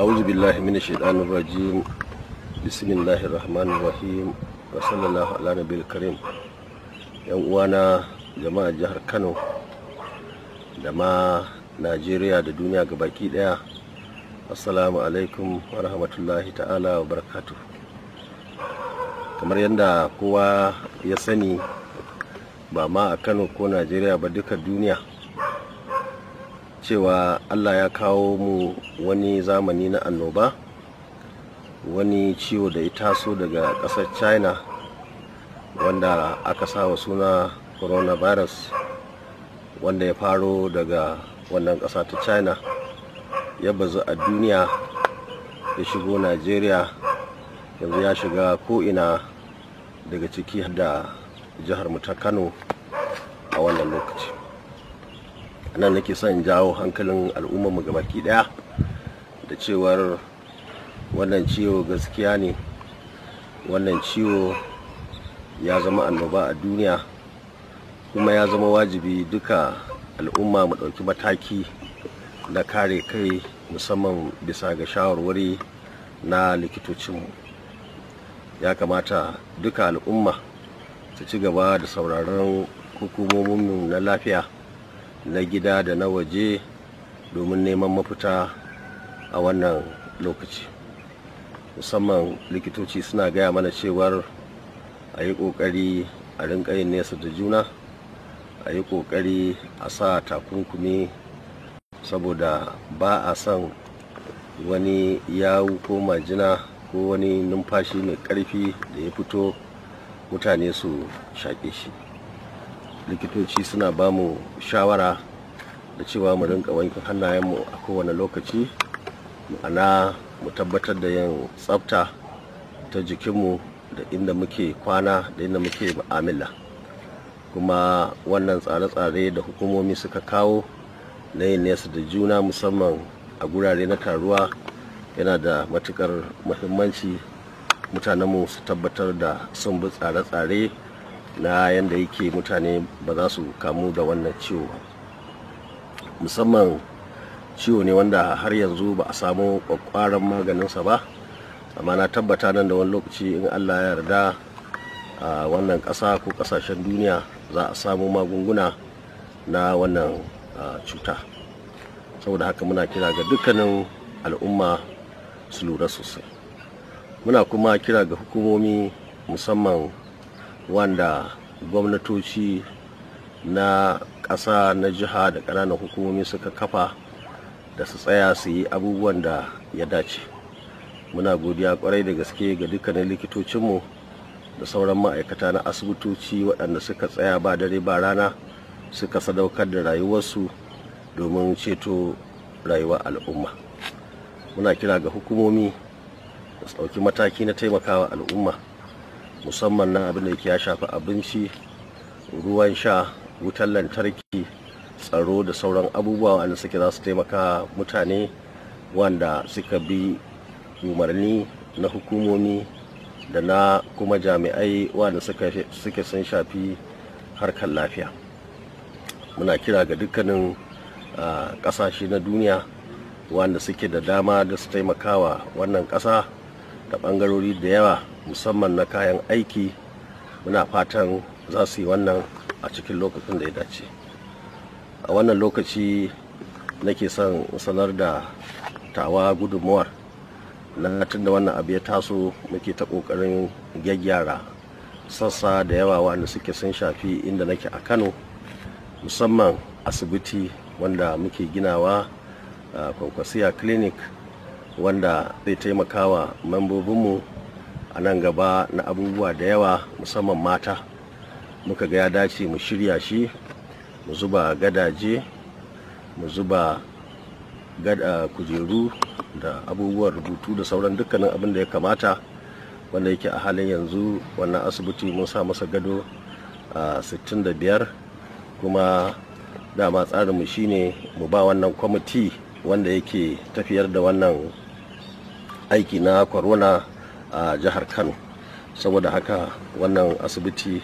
A'udhu billahi minash shaitanir rajim. Bismillahir rahmanir rahim. Wa sallallahu ala nabiyil karim. Yan uwana jama'a jihar Kano da ma Najeriya da duniya gabaki daya. Assalamu alaikum wa rahmatullahi ta'ala wa barakatuh. Kamar yadda kowa ya sani, ba ma a Kano ko Najeriya ba, duka duniya, cewa Allah ya kawo mu wani zamani na annoba, wani ciwo da ya taso daga ƙasar China wanda aka sa wa suna coronavirus, wanda ya faro daga wannan ƙasa ta China ya bazu a duniya, ya shigo Najeriya, yanzu ya shiga ko'ina daga ciki da jihar mu ta Kano a wannan lokaci. Nan nake son jawo hankalin al'ummarmu gabaki daya da cewar wannan ciwo gaskiya ne, wannan ciwo ya zama annoba a duniya, kuma ya zama wajibi duka al'umma mu ɗauki mataki na kare kai, musamman bisa ga shawarwari na likitocinmu. Ya kamata duka al'umma su ci gaba da sauraron hukumominmu na lafiya na gida da na waje domin neman mafita a wannan lokaci. Musamman likitoci suna gaya mana cewar a yi ƙoƙari a rinƙa yin nesa da juna, a yi ƙoƙari a sa takunkumi, saboda ba a son wani yawu ko majina ko wani numfashi mai ƙarfi da ya fito mutane su shaƙe shi. Likitoci suna ba mu shawara da cewa mu rinka wanke hannayenmu a kowane lokaci, ma'ana mu tabbatar da yin tsafta ta jikinmu da inda muke kwana da inda muke mu'amala. Kuma wannan tsare-tsare da hukumomi suka kawo na yin nesa da juna, musamman a gurare na taruwa, yana da matukar muhimmanci mutanenmu su tabbatar da sun bi tsare-tsare na yadda yake mutane ba za su kamu da wannan ciwo ba. Musamman ciwo ne wanda har yanzu ba a samu kwakwaran maganinsa ba, amma na tabbata nan da wani lokaci, in Allah ya yarda, a wannan ƙasa ko ƙasashen duniya za a samu magunguna na wannan cuta. Saboda haka muna kira ga dukkanin al'umma su lura sosai. Muna kuma kira ga hukumomi, musamman wanda gwamnatoci na ƙasa, na jiha da ƙananan hukumomi suka kafa, da su tsaya su yi abubuwan da ya dace. Muna godiya kwarai da gaske ga dukkanin likitocinmu da sauran ma'aikata na asibitoci waɗanda suka tsaya ba dare ba rana, suka sadaukar da rayuwarsu domin ceto rayuwar al'umma. Muna kira ga hukumomi da su ɗauki mataki na taimakawa al'umma, musamman na abin da ya shafi abinci, ruwan sha, wutar lantarki, tsaro da sauran abubuwa wanda suke za su taimaka mutane wanda suka bi umarni na hukumomi da na kuma jami'ai wanda suke sun shafi harkar lafiya. Muna kira ga dukkanin kasashe na duniya wanda suke da dama da su taimakawa wannan ƙasa da ɓangarori da yawa, musamman na kayan aiki. Muna fatan za su yi wannan a cikin lokacin da ya dace. A wannan lokaci nake son sanar da tawa gudunmuwar na tun da wannan abu ya taso muke ta ƙoƙarin gyaggyara sassa da yawa wanda suke sun shafi inda nake a Kano, musamman asibiti wanda muke ginawa a Kwankwasiya Clinic, wanda zai taimakawa membobinmu a nan gaba na abubuwa da yawa, musamman mata. Muka ga ya dace mu shirya shi, mu zuba gadaje, mu zuba gada kujeru da abubuwan rubutu da sauran dukkanin abin da ya kamata, wanda yake a halin yanzu wannan asibiti mun sa masa gado a 65. Kuma dama tsarinmu shine mu ba wannan kwamiti wanda yake tafiyar da wannan aiki na corona a jihar Kano. Saboda haka wannan asibiti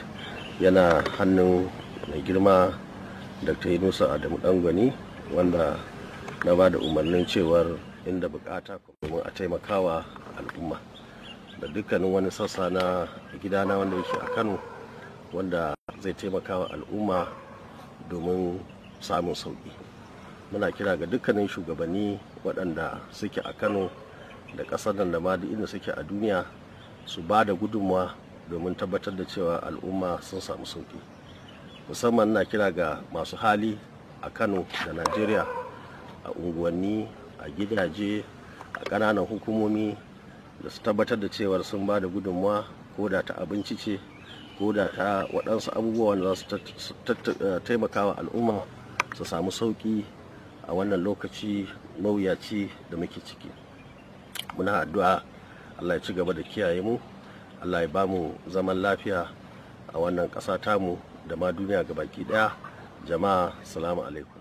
yana hannun mai girma Dr. Yunusa Adamu Dangwani, wanda na ba da umarnin cewar inda bukata domin a taimakawa al'umma da dukkanin wani sassa na gidana wanda yake a Kano wanda zai taimakawa al'umma domin samun sauki. Muna kira ga dukkanin shugabanni waɗanda suke a Kano da ƙasar nan da ma duk inda suke a duniya su ba da gudunmawa domin tabbatar da cewa al'umma sun samu sauki. Musamman na kira ga masu hali a Kano da Najeriya, a unguwanni, a gidaje, a ƙananan hukumomi da su tabbatar da cewar sun ba da gudunmawa ko da ta abinci ce ko da ta waɗansu abubuwa wanda za su taimaka wa al'umma su samu sauƙi a wannan lokaci mawuyaci da muke ciki. Muna addu'a Allah ya ci gaba da kiyaye mu, Allah ya ba mu zaman lafiya a wannan ƙasa tamu da ma duniya gabaki ɗaya. Jama'a, salamu alaikum.